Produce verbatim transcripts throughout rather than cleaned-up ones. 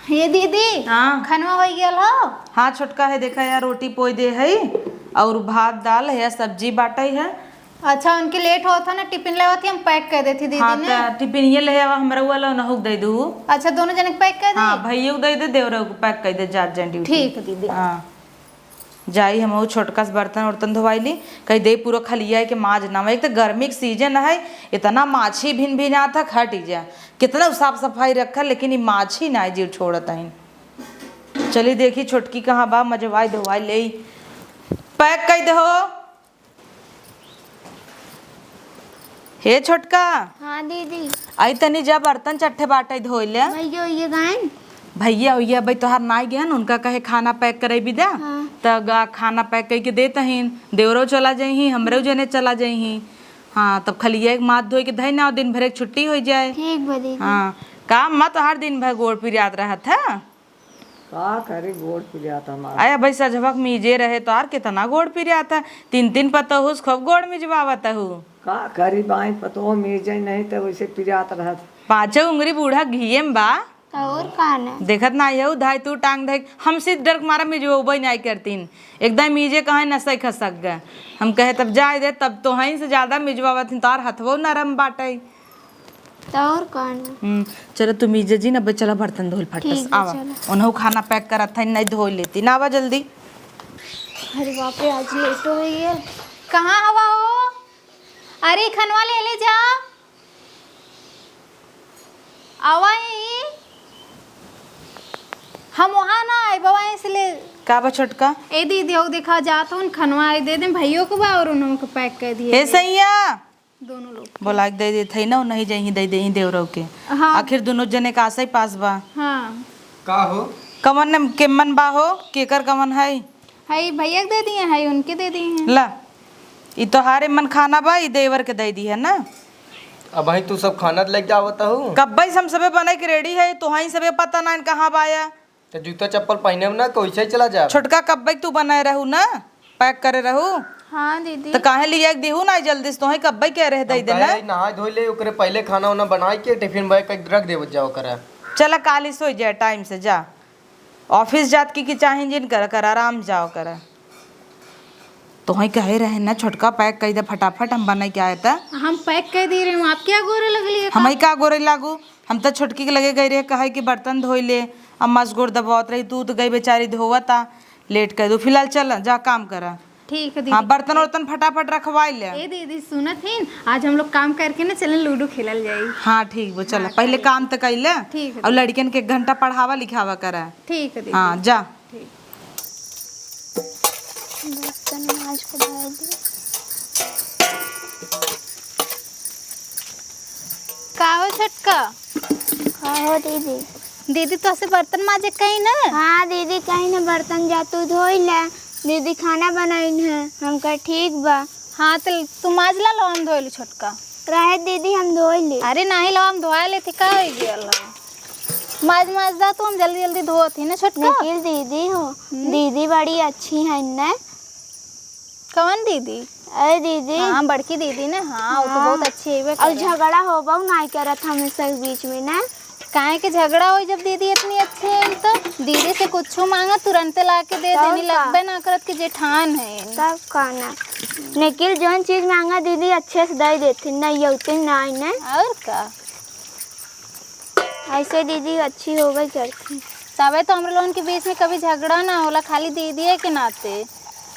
हे दीदी, हाँ। खनवा होइ गयल हो? हाँ छोटका, है देखा यार, रोटी पोइ दे है और भात दाल है, सब्जी बाटइ है। अच्छा, उनके लेट होत है ना, टिफिन लेवत ही, हम पैक कर देती दीदी हाँ, ने। त टिफिन ये ले आवा, हमरा वाला नहुक दे दू। अच्छा, दोनों जने के पैक कर दे? हाँ, भैया को दे दे, देवरा को पैक कर दे, जात जान ड्यूटी। ठीक है दीदी। हाँ। जाई हमहू छोटका से बर्तन उर्तन धोवाई ली, कही दे पूरा खलिया है कि माज ना। एक तो गर्मी के सीजन है, इतना माछी भिन भिन आता, हट ही जा। कितना साफ सफाई रखा, लेकिन ये माछी ना जीव छोड़त हईन। चली देखी छोटकी कहाँ बा, मजवाई धोवाई ले। पैक कई दे हो। हे छोटका। हाँ दीदी। आई तनी जा बर्तन चट्ठे बाटे धोइ ले। भैया, ये गायन? भैया, भैया, भाई तोहार नाई गहन, उनका कहे खाना पैक करे बिदा। हाँ। त गा खाना पैक कई के देत हईन, देवरो चला जइही, हमरे जने चला जइही। हाँ, तब खलिया एक माथ धोइ के धई ना, दिन भर एक छुट्टी होइ जाए। ठीक बा दीदी। हाँ, काम मत हर दिन भर गोड़ पिरात रहत है। का करी, गोड़ पिरात हमार। अरे भाई, सजवक मीजे रहे तो आर कितना गोड़ पिरात है। तीन तीन पतोहू से खूब गोड़ मिजवावत हू। का करी, बाई पतोह मीजे नहीं तो वैसे पिरात रहत। पाँचों उंगरी बूढ़ा घिये में बा। तो और का ना? देखत ना यहू धाई तू टांग धाई, हम सीध डर के मारा मिजवबे नहीं करतीन। एकदम मीजे कहे नसै खसक गए। हम कहे तब जाए दे, तब तो हईन से ज्यादा मिजवावत हिन, तो आर हथवो नरम बाटे। तो और कौन? हम्म, चलो तुम इजे जी ना, बे चला बर्तन धोल फटस। ठीक है, आवा। चलो। उन्हों खाना पैक करत था, नहीं धो लेती ना, आवा जल्दी। अरे बाप रे, आज लेट हो गई है। कहाँ हवा हो? अरे खनवा ले ले जा। आवा ही। हम वहाँ ना आए, बाबा इसलिए। का बा छोटका? ए दीदी, हो देखा जात हूँ, खनवा आए दे दे भैयों को बा और उन्हों को पैक कर दिए। हे सैया, दोनों लोग। बोला के दे देत हई ना, नहीं जइहीं दे देहीं देवरव के। हाँ। आखिर दोनों जने का आशा ही पास बा। हाँ। का हो? कवन केमन बा हो? केकर कवन है? हई भैया के दे दिए, हई उनके दे दिए हैं। ला, ई तोहारे मन खाना बा, ई देवर के दे दी है ना। अब भाई तू सब खाना लेके आवत हूँ। कब्बे से हम सबे बने के रेडी है, तोहाई सबे पता ना कहाँ बाया। तो जूता चप्पल पहने ना, कैसे ही चला जा। छोटका कब्बे तू बनाए रहू ना, पैक करे रहू। हाँ दीदी। तो काहे लिया के देहू ना जल्दी से, तोहे कब्बे के रह दे हम देना। कहे, नहाए धोए ले, ओकरे पहले खाना वाना बनाए के टिफिन बैग के रख देवत जाओ करे। चला काली सोई जाए टाइम से, जा। ऑफिस जात की, की चाहे जिन कर, कर आराम जाओ कर। तोहे कहे रहे ना छोटका पैक कर दे फटाफट, हम बनाए के आए था। हम पैक कर दे रहे हूँ, आप क्या गोरे लगली है? हम ही का गोरे लागू? हम तो छोटकी के लगे गई रहे, कहे कि बर्तन धोई ले, अम्मा से गोड़ दबावत रही, तू तो गई बेचारी धोवता, लेट कर दू। फिलहाल चल जा काम करा। ठीक है दीदी। हाँ, बर्तन वर्तन फटाफट रखवाई ले। ए दीदी सुनत हिन, आज हम लोग काम करके ना चले लूडो खेलल जाई। हाँ ठीक बा, चल हाँ, पहले चल। काम तो कर ले। ठीक है और दीदी। लड़कियन के एक घंटा पढ़ावा लिखावा करा। ठीक है दीदी। हाँ जा। ठीक। बर्तन माज के धर दे। का हो छोटका? का हो दीदी? दीदी तोसे बर्तन माजे कही ना? हाँ दीदी, कही ना बर्तन जा तू धोई ले, दीदी खाना बनाइन है। हम कहे ठीक बा। हाँ तो तू माज ला, लो हम धोई ली छोटका। रहे दीदी, हम धोई ली। अरे नहीं, लो हम धोआ लेती, का हो गया लो? माज माज दा तू, हम जल्दी जल्दी धोत ही ना छोटका। निखिल दीदी हो, हम्म? दीदी बड़ी अच्छी है ना? कौन दीदी? अरे दीदी। हाँ, बड़की दीदी ने, हाँ, वो तो हाँ। बहुत अच्छी है। और झगड़ा होबो नाई करत हमेशा के बीच में ना। काहे के झगड़ा होई जब दीदी इतनी अच्छी है तो? दीदी से कुछ मांगा तुरंते ला के दे तब देनी, का? लगबे ना करत कि जेठान है। तब का ना। निखिल जौन चीज मांगा दीदी अच्छे से दे देती, नहीं होती ना, ना। और का? ऐसे दीदी अच्छी हो गई करती। तबे तो हमरे लोगन के बीच में कभी झगड़ा ना होला, खाली दीदिये के नाते।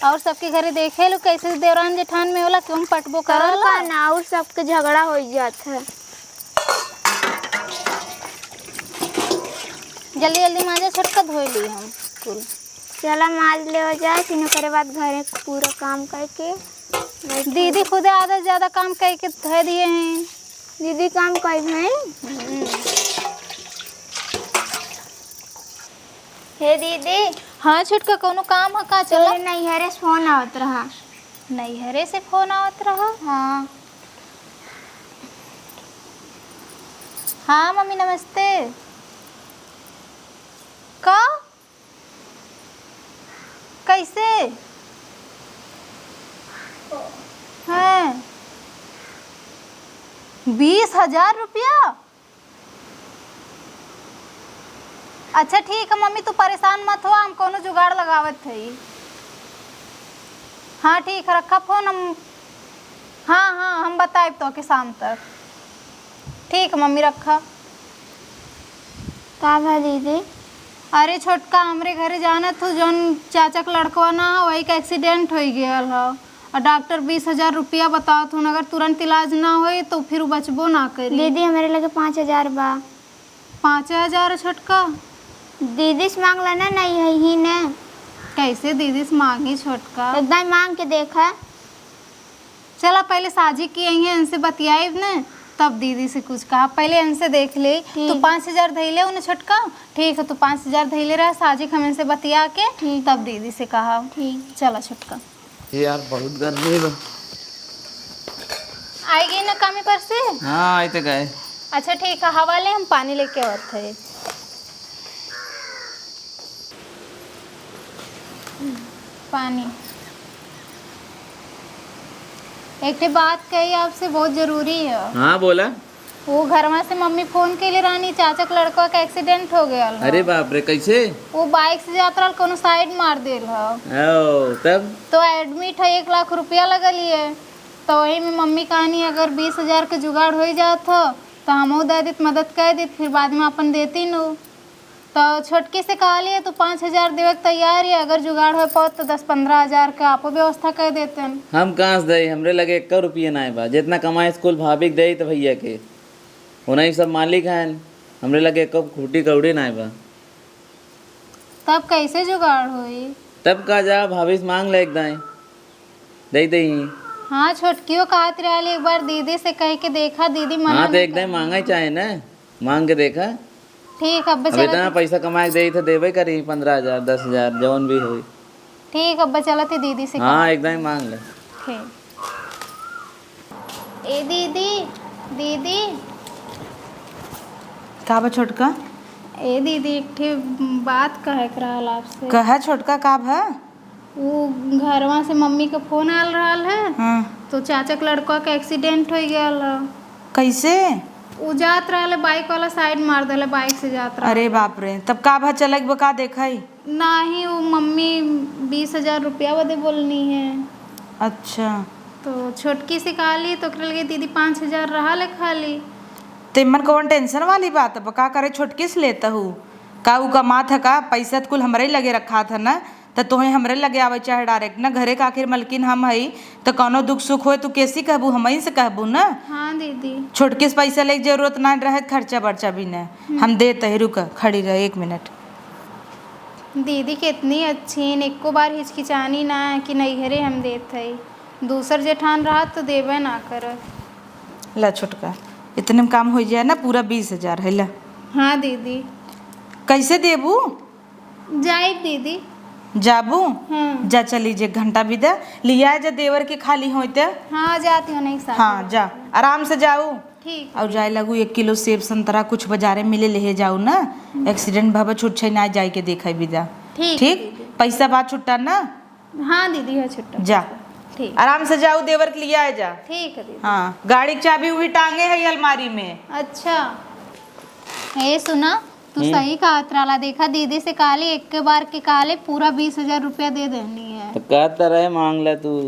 और सबके घरे देखे लो कैसे देवरान जेठान में होला, क्यों पटबो करल और का ना। ना, और सबके झगड़ा हो जात है। जल्दी जल्दी माजा छोटका धोई ली हम कुल। चला माज ले हो जाए, फिर ओकरे बाद घरे पूरा काम करके बैठ दीदी खुदे आधा से ज्यादा काम करके धर दिए हैं। दीदी काम कई भाई। हे दीदी। हाँ छोटका, कौनो काम है का? चलो। तोरे नैहरे से फोन आवत रहा। नैहरे से फोन आवत रहा? हाँ। हाँ मम्मी नमस्ते। का? कैसे? हैं? बीस हजार रुपया? अच्छा ठीक है मम्मी, तू परेशान मत हो, हम कौनो जुगाड़ लगावत हई। हाँ ठीक है, रखा फोन, हम, हाँ हाँ, हम बताइब तोके शाम तक। ठीक है मम्मी, रखा। का भा दीदी? अरे छोटका, हमरे घरे जानत हो जौन चाचा के लड़कवा ना, वही का एक्सीडेंट हो गयल ह। और डॉक्टर बीस हजार रुपया बतावत हूँ, अगर तुरंत इलाज ना होई तो फिर उ बचबो ना करी। दीदी, हमरे लगे पाँच हजार बा। पाँच हजार छोटका? दीदी से मांग लेना, नहीं है ही ने। कैसे दीदी से मांगी छोटका? एकदम मांग के देखा। चला पहले साझी की आई है, इनसे बतियाइब ने, तब दीदी से कुछ कहा। पहले इनसे देख ले। ठीक। तू पाँच हजार धइले हो ना छोटका? ठीक है, तू पाँच हजार धइले रहा, साझी हम इनसे बतिया के ठीक। तब दीदी से कहा। ठीक। चला छोटका। ये यार, बहुत गर्मी बा। आई गई ना कामे पर से? हाँ, आई तो गए। अच्छा ठीक है, हवा ले, हम पानी लेके आवत है। पानी। एक ठे बात कही आपसे, बहुत जरूरी है। हाँ, बोला। वो घरवा से मम्मी फोन कइले रहनी, चाचा के लड़का के एक्सीडेंट हो गयल ह। अरे बाप रे, कैसे? वो बाइक से जात रहल, कोनो साइड मार देल ह। ओ, तब? तो एडमिट है, एक लाख रुपया लगल है। तो वही में मम्मी कहनी, अगर बीस हजार के जुगाड़ हो जात हो तो हमहू दे देत, मदद कर देत, फिर बाद में अपन देती नु। तो छोटकी से कहली है, तू पाँच हजार देवे के तैयार है, अगर जुगाड़ हो पाओ तो दस पन्द्रह हजार के आपो व्यवस्था कर देतन। हम कहाँ से दई, हमरे लगे एक्को रुपये नाय बा। जितना कमाई स्कूल भाभी के दई तो भैया के, उन्हीं सब मालिक हैं, हमरे लगे एक्को खूटी कौड़ी नाय बा। तब कैसे जुगाड़ होई? तब का, जा भाभी से मांग ले एक दाई, दे दे। हाँ, छोटकियो कहत रहली एक बार दीदी से कह के देखा, दीदी मना हाँ, तो नहीं एक दाई करना। मांगा ही चाहे ना, मांग के देखा। ठीक, अब अब चलत इतना पैसा कमाए के देई तो देबे करी, पन्द्रह हजार, दस हजार, जौन भी होई। ठीक, अब चलत ही दीदी से हाँ, कहा। एकदम मांग ले। ठीक। ए दीदी, दीदी। का बा छोटका? ए दीदी, एक ठे बात कहे के रहल आपसे। कहा छोटका, का भा? उ घरवा से मम्मी के फोन आल रहल है, हाँ। तो चाचा के लड़का के एक्सीडेंट हो गयल है। कैसे? उ जात रहल है, बाइक वाला साइड मार देले, बाइक से जात रहल। अरे बाप रे, तब का भा, चले के बा का देखई? नाही, उ मम्मी बीस हजार रुपया बदे बोलनी है। अच्छा। तो छोटकी से कहली तो ओकरे लगे दीदी पाँच हजार रहा ले खाली। ते मन कौन टेंशन वाली बात बा? का करे छोटकी से लेता हूँ? का उ कमात है का? पैसा त कुल हमरे ही लगे रखात है ना, त तोहे हमरे लगे आवे चाहे डायरेक्ट ना, घरे का आखिर मलकिन हम हई, त कौनो दुख सुख होए तू केसी कहबू, हमही से कहबू ना। हाँ दीदी। छोटकी से पैसा लेके जरूरत ना रहे, खर्चा बर्चा भी ना। हम्म। हम देत ही, रुक, खड़ी रहे एक मिनट। दीदी कितनी अच्छी, एको बार हिचकिचानी ना कि नैहरे हम देत हई, दूसर जेठान रहत तो देबे ना करत। ला छोटका, इतने में काम हो जाए ना, पूरा बीस हजार है, ला। हाँ दीदी। कैसे देबू? जाइब दीदी। जाबू? हाँ। जा चली जे, एक घंटा भी दे, लिया जा देवर के खाली होते। हाँ, जाती हूँ, नहीं साथ हाँ, में। जा, आराम से जाऊ। ठीक। और जाए लगू एक किलो सेब संतरा कुछ बाजारे मिले लेहे जाऊ ना, हम्म। एक्सीडेंट भवा छुट छै ना, जाए के देखे विदा। ठीक, ठीक? दीदी। पैसा बा छुट्टा ना? हाँ दीदी, है छुट्टा। जा। ठीक। आराम से जाऊ, देवर के लिए आए जा। ठीक है दीदी। हाँ, गाड़ी के चाबी उभी टांगे है अलमारी में। अच्छा। ए सुना, तू हम्म। सही कहत रहला। देखा, दीदी से काले, एक के बार के काले पूरा बीस हजार रुपया दे देनी है। तो कहता रहे, मांग ले तू,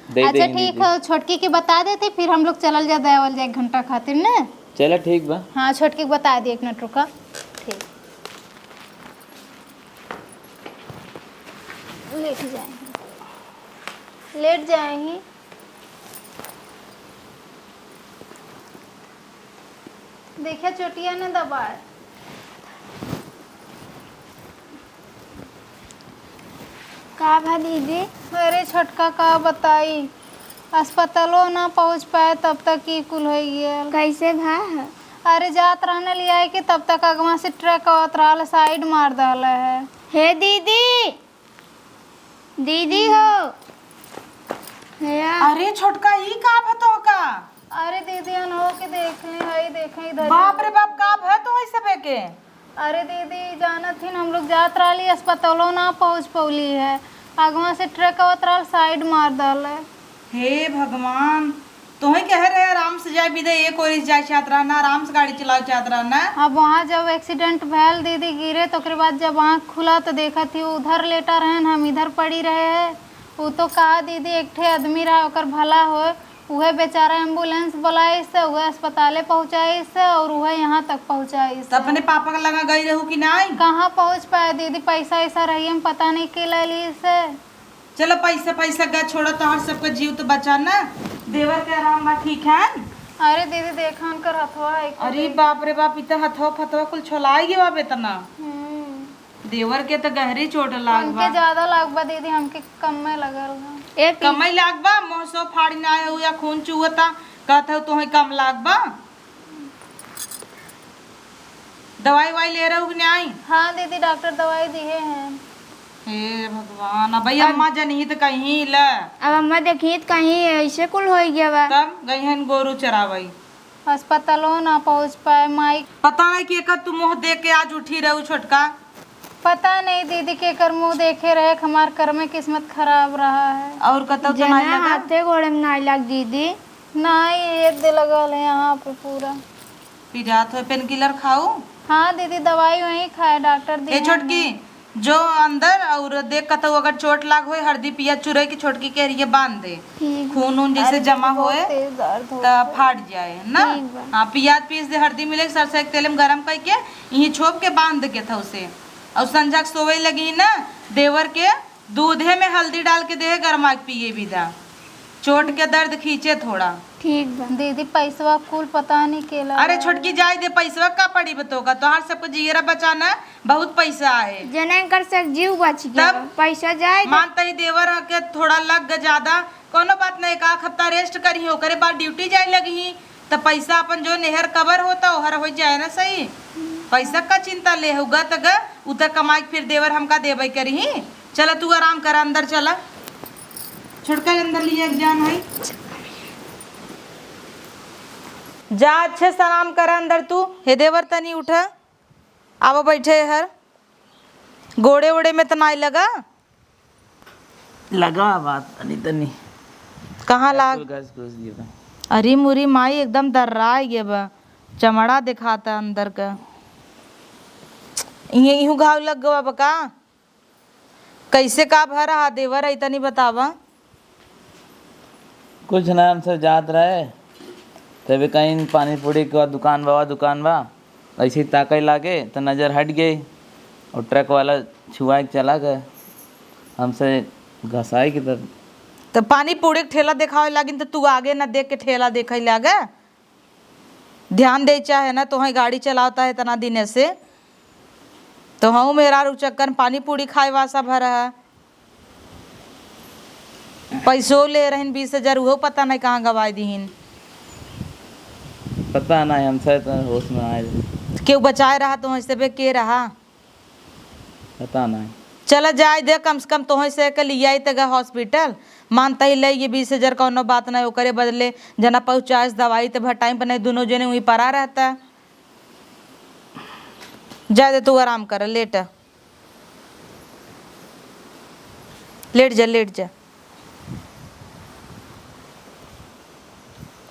दे अच्छा, देंगे ठीक दीदी। है, छोटकी के बता देते, फिर हम लोग चलल जा, देवल जा एक घंटा खातिर ने। चला, ठीक बा। हाँ, छोटकी के बता दिए, एक मिनट रुका। ठीक। लेट जाएंगे, लेट जाएंगे। देखिए, चोटिया न दबाए। का भा दीदी? अरे छोटका, का बताई, अस्पतालो ना पहुँच पाए, तब तक ई कुल होइ गया। कैसे भा? अरे जात रहने लियाए के, तब तक अगवा से ट्रक आवत रहल, साइड मार दहले है। हे दीदी, दीदी हो। हे आ। अरे छोटका, ई का भा तोहका? अरे दीदी, अनहो के देख ले, हई देखे इधर। बाप रे बाप, का भा तो है सबे के? अरे दीदी, जानत हिन, हम लोग जात रहली, अस्पतालो ना पहुँच पौली है, अगवा से ट्रक आवत रहल, साइड मार दहले। हे भगवान, तोहे कहे रहे आराम से जाए, बिदे एक ओर से जाए चाहत रहना, आराम से गाड़ी चलाओ चाहत रहना। अब वहाँ जब accident भयल दीदी, गिरे, तो ओकरे बाद जब आँख खुला तो देखत ही उधर लेटा रहन, हम इधर पड़ी रहे हैं। उ तो कहा दीदी, एक ठे आदमी रहा, ओकर भला होए, उहे बेचारा ambulance बुलाइस, उहे अस्पताले पहुँचाइस और उहे यहाँ तक पहुँचाइस। तो अपने पापा के लगा गई रहू कि नाई? कहाँ पहुँच पाए दीदी, पैसा ऐसा रही, हम पता नहीं के ले ली से। चलो पैसा, पैसा का छोड़ा, तोहर सबके जीव तो बचा ना। देवर के आराम बा, ठीक है? अरे दीदी, देखा उनकर हथवा है, अरे बाप रे बाप, इ तो हथवा फथवा कुल छोलाई गया बा इतना। हम्म। देवर के तो गहरी चोट लाग उनके बा। ज्यादा लाग बा दीदी, हमके कम में लगल बा। ए, कम में लाग बा, मुँह से फाड़ी ना आए हो या खून चुहता, कहत हो तोहे कम लाग बा। दवाई वाई ले रहू कि नाई? हाँ दीदी, डॉक्टर दवाई दिए हैं। हे भगवान, अब भाई अब अम्मा जनही त कहीं ल। अब अम्मा देखी त कहीं ऐसे कुल हो गया बा। तब गई हन गोरू चरावई। अस्पतालो ना पहुँच पाए माई। पता नहीं कि एकर तू मुँह देख के आज उठी रहू छोटका। पता नहीं दीदी, केकर मुँह देखे रहे, हमार कर्मे किस्मत खराब रहा है। और कतौ तो जना नहीं लगा? हाथे गोड़े में नहीं लग दीदी। नहीं, ये दे लगल है यहाँ पे पूरा। पिरात हो, painkiller खाऊ? हाँ दीदी, दवाई वहीं खाए, डॉक्टर दिए ए छोटकी, हैं। जो अंदर और देख कतौ अगर चोट लाग होए, हरदी पिया चुरई के छोटकी के हरिये बांध दे। ठीक। खून उन जैसे अरे जमा दीदी, बहुत होए, तेज दर्द त होता है। फाट जाए, है ना? ठीक बा। हाँ, पियाज पीस दे, हरदी मिले, सरसों के तेल में गरम करके यहीं छोप के बांध के था उसे। और संझा के सोवे लगी ना, देवर के दूधे में हल्दी डाल के दे, गरमा के पिए बिदा। चोट के दर्द खींचे थोड़ा। ठीक बा। दीदी, पैसवा कुल पता नहीं केला अरे बा। छोटकी, जाए दे, पैसवा का पड़ी बतोका, तोहार सबको जियरा बचाना बहुत पैसा है। जने कर से जीव बच गया। तब पैसा जाए दे। मान तही देवर के थोड़ा लग ग ज्यादा, कोनो बात नहीं, एक आध हफ्ता rest करी, ओकरे बाद duty जाए लगी, त पैसा अपन जो नेहर कबर होता, ओहर हो जाए ना सही। पैसा का चिंता ले हो, ग त ग, उतर कमाई के फिर देवर हमका देबे करी। चला तू आराम कर, अंदर चला। छोटका अंदर लिए एक जान है। जा अच्छे से आराम कर अंदर तू। हे देवर तनी उठा। आवा बैठे हर। गोड़े ओड़े में त नाई लगा? लगा बात तनी तनी। कहाँ लाग? कुल घस घुस गया बा। अरे मुरी माई एकदम दर्रा गया बा। चमड़ा दिखाता अंदर का। इहे इहू घाव लग गवा बा का? कैसे का भर रहा देवर है तनी बतावा। कुछ ना, हम सब जात रहे, तबे कहीं पानी पूरी के दुकान बा, दुकान बा, ऐसे ही ताके लागे त नजर हट गई और ट्रक वाला छुआ के चला गए, हमसे घसाई के तब। त पानी पूरी के ठेला देखावे लागिन त तू आगे ना देख के ठेला देखे लागे। ध्यान दे चाहे ना, तोहे गाड़ी चलावता है इतना दिन से, तो हूँ मेहरारू चक्कर पानी पूरी खाए वासा भर है। पैसो ले रहिन बीस हजार, उहो पता नहीं कहाँ गवाई दीहिन। पता नहीं, हमसे तो होश में आए। केहू बचाए रहा तो ऐसे बे के रहा? पता नहीं। चला जाए दे, कम से कम तोहे से के लियाई तगा hospital। मानता ही ले ये बीस हजार कौनो बात नहीं, ओकरे बदले जना पहुँचाए दवाई त भर time पर नहीं, दोनों जने वहीं परा रहता। जाए दे, तू आराम कर, लेट। लेट जा, लेट जा।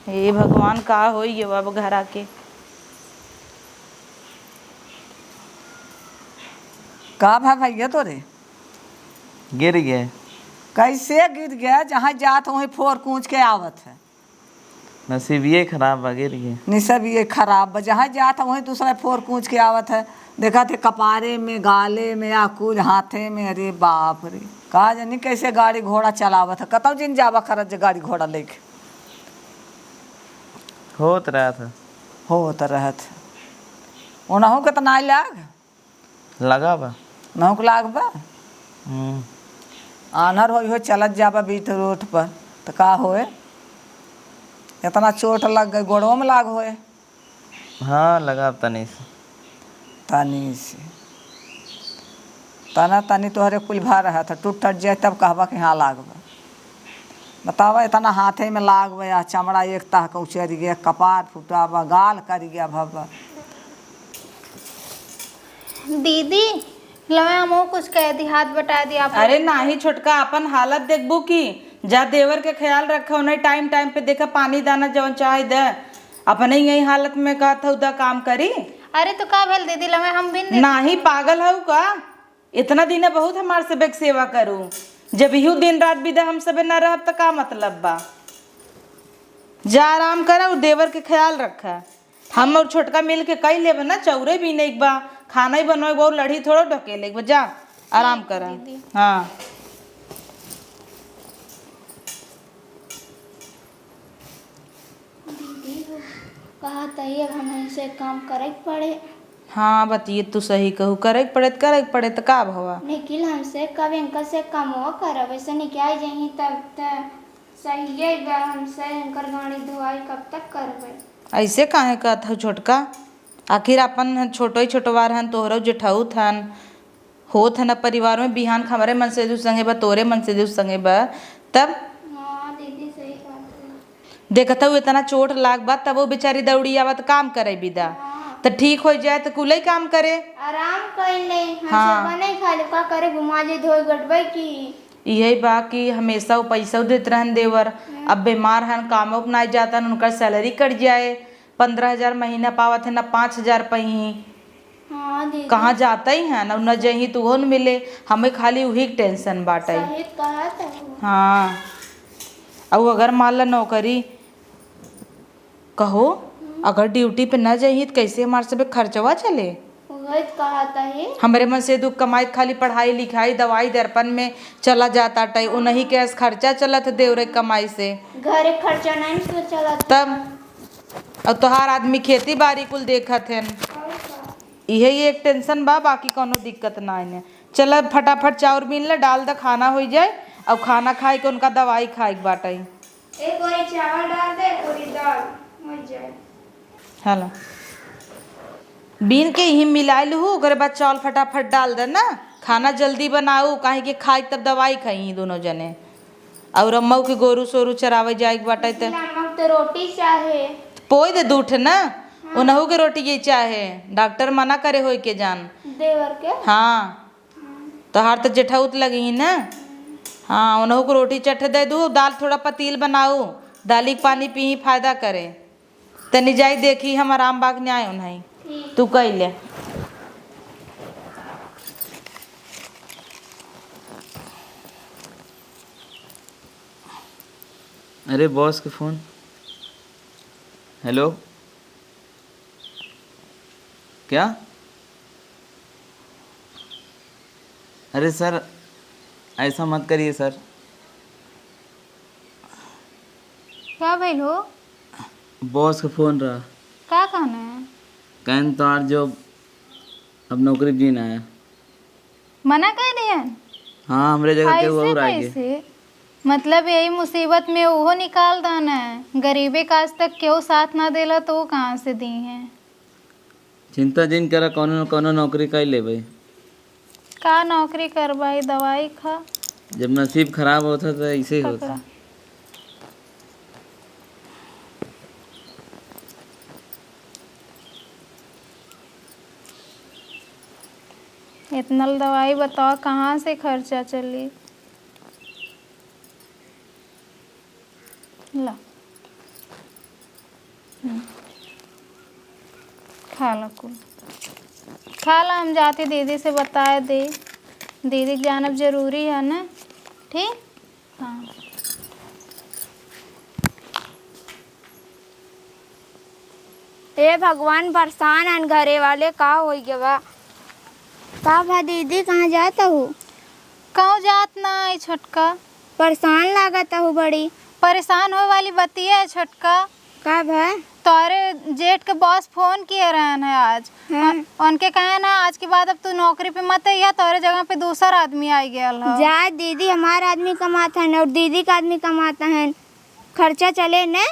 हे भगवान, का होई गयो अब घरा के? का भा भैया तोरे? गिर गए। कैसे गिर गया? जहाँ जात वहीं फोर कूच के आवत है। नसीबिये खराब बा, गिर गए। नसीबिये खराब बा, जहाँ जात है वहीं दूसरा फोर कूच के आवत है। देखा थे कपारे में, गाले में, या कुल हाथे में। अरे बाप रे, का जानी कैसे गाड़ी घोड़ा चलावत है। कतौ जिन जावा खरच गाड़ी घोड़ा लेके। होत रहत है। होत रहत है। ओनहु के त नाई लाग। लगा बा। नहुक लाग बा। हम्म। आन्हर होई हो चलत जाबा बीच रोड पर, त का होए? इतना चोट लग गई, गोड़ों में लाग होए। हाँ, लगा तनी से। तनी से। तना तनी तोहरे कुल भा रहा था, टूट टट जाए तब कहबा कि हाँ लाग बा। बतावा, इतना हाथे में लाग बा, या चमड़ा एक तह के उचर गया, कपार फुटा बा, गाल करि गया भवा। दीदी, लवे हमहू कुछ कह दी, हाथ बटा दी आप। अरे नाही छोटका, अपन हालत देखबू की? जा देवर के ख्याल रखा, उन्हें टाइम टाइम पे देखा, पानी दाना जवन चाहे दे। अपने यही हालत में कहत हऊ दा काम करी। अरे तो का भेल दीदी, लमे हम बिन दे। नाही, पागल हऊ का? इतना दिन बहुत हमार सबे के सेवा करू, जब इहू दिन रात बिदा हम सबे ना रहब त का मतलब बा? जा आराम करा और देवर के ख्याल रखा। हम और छोटका मिल के कई लेबे ना, चौरे बीने के बा, खाना ही बनवे के बा, और लड़ी थोड़ो ढकेले के बा। जा आराम करा। दीदी। हाँ। दीदी हो, कहा तही अब हमसे काम करे के पड़े। हाँ, बतिये तू सही कहू, करे के पड़े त, करे के पड़े त का भवा? निखिल हमसे कब इनका से कमवा करब, ऐसे निकाय जही तब त सहिए बा, हमसे इनकर गाड़ी धोआई कब तक करबे? ऐसे काहे कहत हऊ छोटका? आखिर अपन छोटो ही छोटवार हन, तोहरो जेठौत हन, होत है ना परिवार में, बिहान हमरे मन से दू संगे बा, तोरे मन से दू संगे बा, तब? हाँ, दीदी, सही बात है। देखत हऊ, इतना चोट लाग बा, तब वो बेचारी दौड़ी आवत काम करे बिदा। हाँ। त ठीक हो जाए, त कुलई काम करे। आराम कर ले, हमसे हाँ। बने खा ले, का करे, घुमा ले, धोए गटबे की। इहे बा कि हमेशा वो पैसा देत रहन देवर, हम्म। अब बीमार हन, कामो के नाई जातन, उनकर सैलरी कट जाए, पन्द्रह हजार महीना पावत है, ना पाँच हजार पही। हाँ दीदी। कहाँ जाता ही है ना, न जही तो उहो न मिले, हमें खाली उही के टेंशन बाटे। सही कहत हऊ। हाँ, अउ अगर मान ला नौकरी कहो, हम्म। अगर ड्यूटी पे न जही तो कैसे हमार सबे खर्चवा चले? उहे कहत ही। हमरे मन से दुख कमाई खाली पढ़ाई लिखाई दवाई दर्पण में चला जाता टाई, उन्हीं के अस खर्चा चलत है देवरे कमाई से। घरे खर्चा नहीं तो चलत। तब अब तोहार आदमी खेती बारी कुल देखत हन। और का? इहे ही एक टेंशन बा, बाकी कौनो दिक्कत ना है। चल अब फटाफट चाउर बीन ले, डाल द, खाना होइ जाए, और खाना खाए के उनका दवाई खाए के बाटे। एक ओरी चावल डाल दे, एक ओरी दाल होइ जाए। हेलो, बीन के ही मिलाए लूहू, ओकरे बाद चावल फटाफट डाल दे ना, खाना जल्दी बनाऊ, काहे कि खाए तब दवाई खाई दोनों जने। और अम्मा के गोरू सोरू चरावे जाए के बाटे त। लेकिन अम्मा के तो रोटी चाहे। पोई दे दू ठे ना, हाँ। उनहू के रोटी ये चाहे, डॉक्टर मना करे होई के जान। देवर के? हाँ। हाँ। तोहार तो जेठौत लगी ही ना। हाँ, उनहू के रोटी चट दे दू, दाल थोड़ा पतील बनाऊ, दाली के पानी पी, फायदा करे। तनी जाई देखी हम आराम बाग न्याय उन्हें। ठीक। तू कई ले। अरे बॉस के फोन। हेलो, क्या? अरे सर, ऐसा मत करिए सर। का भइल हो? बॉस के फोन रहा। का कहना है? कहन तोहार जॉब अब नौकरी भी ना है। मना कर दिहन? हाँ, हमरे जगह केहू ऐसे और आएगे। कैसे? मतलब यही मुसीबत में ओहो निकाल दाना है। गरीबे का आज तक केहू साथ ना देला तो वो कहाँ से दी हैं? चिंता जिन करा, कौनो न कौनो नौकरी कर लेबे। का नौकरी करबा, ई दवाई खा। जब नसीब खराब होता तो ऐसे ही होता। पकड़ा। इतना दवाई बताओ, कहाँ से खर्चा चली? ला। हम्म। खा ला कुल। खा ला, हम जाती दीदी से बताए दे। दीदी के जानब जरूरी है ना? ठीक? हाँ। ए भगवान, परेशान हन घरे वाले, का होइ गवा? का भा दीदी, कहाँ जात हू? कहूँ जात ना आई छोटका। परेशान लागत हू बड़ी। परेशान होए वाली बतिया है छोटका। का भा? तोरे जेठ के बॉस फोन किए रहन है आज। हाँ। उन-, उनके कहे ना, आज के बाद अब तू नौकरी पे मत अइहा, तोरे जगह पे दूसर आदमी आ गया है। जा दीदी, हमार आदमी कमात है और दीदी का आदमी कमाता है, खर्चा चले न।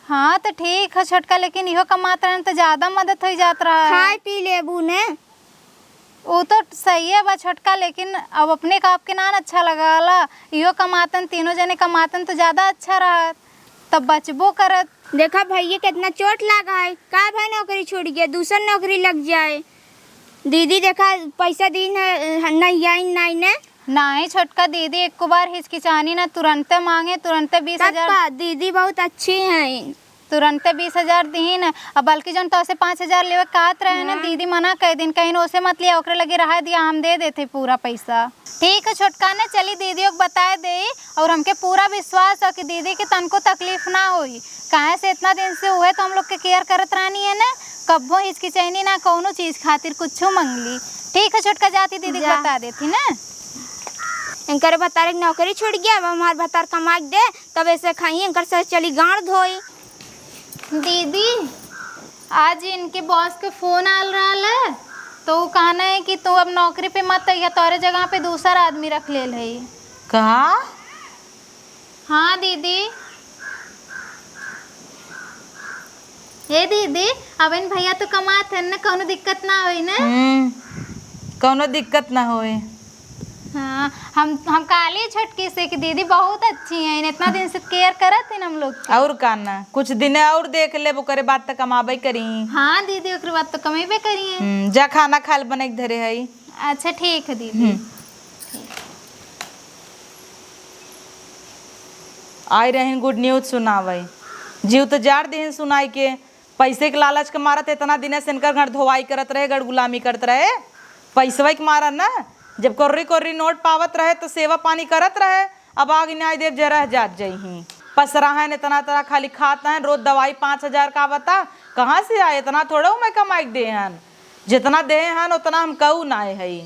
हाँ, तो ठीक है छोटका, लेकिन इहो कमात रहन तो ज्यादा मदद हो जात रहा है। खाए पी लेबू न। उ तो सही है बा छोटका, लेकिन अब अपने का आपके ना अच्छा लगाला। इहो कमातन, तीनों जने कमातन तो ज्यादा अच्छा रहत, तब बचबो करत। देखा भैया, कितना चोट लागा है, का भाई नौकरी छूट गया, दूसर नौकरी लग जाए। दीदी देखा, पैसा दीन है, नहीं आई, नहीं ने। नाहीं छोटका, दीदी एको बार हिचकिचानी ना, तुरंते माँगे, तुरंते बीस हजार। तब का, दीदी बहुत अच्छी हैं। तुरंते बीस हजार दिहिन, अब बल्कि जौन तोसे पाँच हजार लेवे कहत रहे ना, हाँ। दीदी मना कइ दिन, कहिन ओसे मत लिया, ओकरे लगे रहा दिया, हम दे देते पूरा पैसा। ठीक है छोटका, ने चली दीदियो के बताए देई, और हमके पूरा विश्वास है कि दीदी के तनको तकलीफ ना होई, काहे से इतना दिन से उहे तो हम लोग के care करत रहनी है ना, कब्बो हिचकिचैनी ना कौनो चीज खातिर कुछो मंगली। ठीक है छोटका, जाती दीदी के जा। बता देती ना। इनकर भतारे के नौकरी छूट गया, अब हमार भतार कमा के दे, तब ऐसे खाई, इनकर से चली गांड धोई। दीदी, आज इनके boss के phone आल रहल है, तो वो कहना है कि तू अब नौकरी पे मत अइहा, तोरे जगह पे दूसर आदमी रख लेल है। का? हाँ दीदी। ए दीदी, अब इन भैया तो कमात है न, कौनो दिक्कत ना होई न? हम्म, कौनो दिक्कत ना होई। हाँ, हम, हम कहली छोटकी से कि दीदी बहुत अच्छी हैं, इतना दिन से care करत हैं हम लोग के। और का ना, कुछ दिन और देख लेब, ओकरे बाद त कमाबे करी। हाँ दीदी, ओकरे बाद तो कमेबे करी हैं। हम्म, जा खाना खा ले, बने के धरे हई। अच्छा ठीक है दीदी। हम्म। आई रहीन good news सुनावै। जीव तो जार दिहिन सुनाई के। पैसे के लालच के मारत इतना दिने से इनकर घर धोवाई करत रहे, घर गुलामी करत रहे। पैसवे के मारत ना, जब कोर्री कोर्री नोट पावत रहे तो सेवा पानी करत रहे। अब आग न्याय देव जरह जात जइहीं। पसरा हैं इतना तरह खाली खात हैं, रोज दवाई पाँच हजार का बता, कहाँ से आए इतना? थोड़े मैं कमाई के दे हन, जितना दे हन उतना हम कहू नाय हई।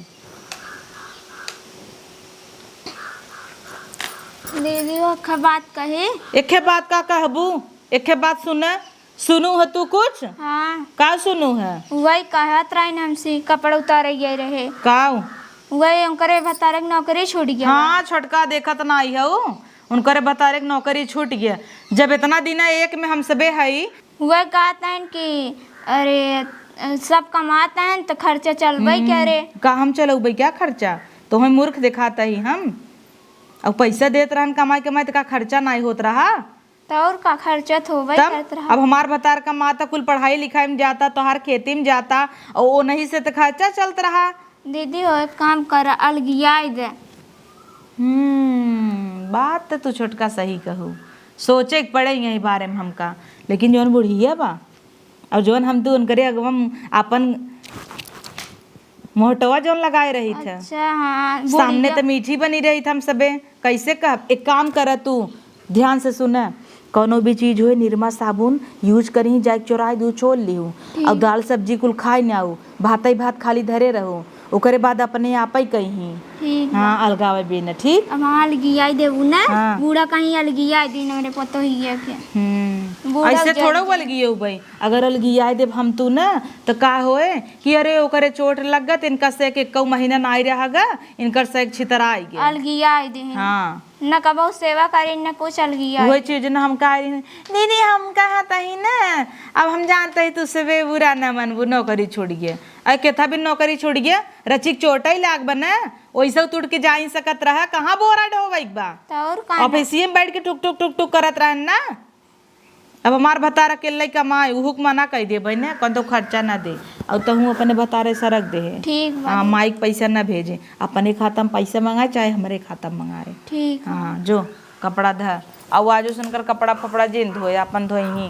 दीदी, वो एक बात कही। एके बात का कहबू? एके बात सुने, सुनू है तू कुछ? हाँ। का सुनू है? वही कहत रही हमसे, कपड़ा उतारे गए रहे। का? वही उनकरे भतारे के नौकरी छूट गया। हाँ, छोटका देखत नाई है उ, उनकरे भतारे के नौकरी छूट गया। जब इतना दिन है एक में हम सबे हई। वह कहत हैं कि अरे, सब कमात हैं तो खर्चा चलबे हम्म, करे। का हम चलौबे क्या खर्चा? तो हम मूर्ख दिखाता ही हम। अब पैसा देत रहन कमाई कमाई तो का खर्चा नाई होत रहा? तो और का खर्चा तो होबे तब करत रहा। अब हमार भतार का माता कुल पढ़ाई लिखाई में जाता, तोहार खेती में जाता, और वो नहीं से तो खर्चा चलत रहा। दीदी हो, एक काम कर, अलगियाई दे। हम्म, बात तो तू छोटका सही कहू, सोचे के पड़े यही बारे में हमका। लेकिन जौन बुढ़िया बा और जौन हम तू उनकरे अगवा आपन मोहटवा जौन लगाए रही थे। अच्छा, हाँ, सामने बुढ़िया। तो मीठी बनी रही थे हम सबे, कैसे कहब? एक काम कर तू, ध्यान से सुन, कौनो भी चीज होए, निरमा साबुन use करी, जाए के चोराए दू छोड़ लिहू। ठीक। और दाल सब्जी कुल खाए ना आऊ, भातई भात खाली धरे रहू, ओकरे बाद अपने आप ही कहीं। ठीक बा। हाँ, अलगावे बिना, ठीक? अब हाँ, अलगियाई देबू ना, हाँ। बूढ़ा कहीं अलगियाई दी हमरे पतोहिया के। हम्म, बूढ़ा ऐसे उजर थोड़ा गया। अलगिये उबई, अगर अलगियाई देब हम तू ना, तो का होए कि अरे ओकरे चोट लग गत, इनका से के कऊ महीना नाई रह गा, इनकर से एक छितराई गए। अलगियाई दे। हाँ। न कबहू सेवा करी, न कुछ, अलगिया। वही चीज न हम कह रही, दीदी, हम कहत ही न, अब हम जानत ही तू सबे बुरा न मनबू, नौकरी छोड़ गए। अरे केथा भी नौकरी छोड़ गए, रचिक चोट ही लाग बने, वैसे तुड़ के जा ही सकत रहा, कहाँ बोरा ढोवे के बा? तो और का ना? ऑफिसिये में बैठ के टुक टुक टुक टुक करत रहन ना। अब हमार भतार अकेले कमाए, उहू के मना कइ देबै ने, कौन तो खर्चा ना दे। और तहूँ अपने भतारे सरक दे है। ठीक बा। हाँ, माई के पैसा ना भेजे, अपने खाता में पैसा मंगाए, चाहे हमरे खाता में मंगाए। ठीक बा। हाँ, जो कपड़ा धर, और आज उनकर कपड़ा फपड़ा जिन धोए, अपन धोई ही।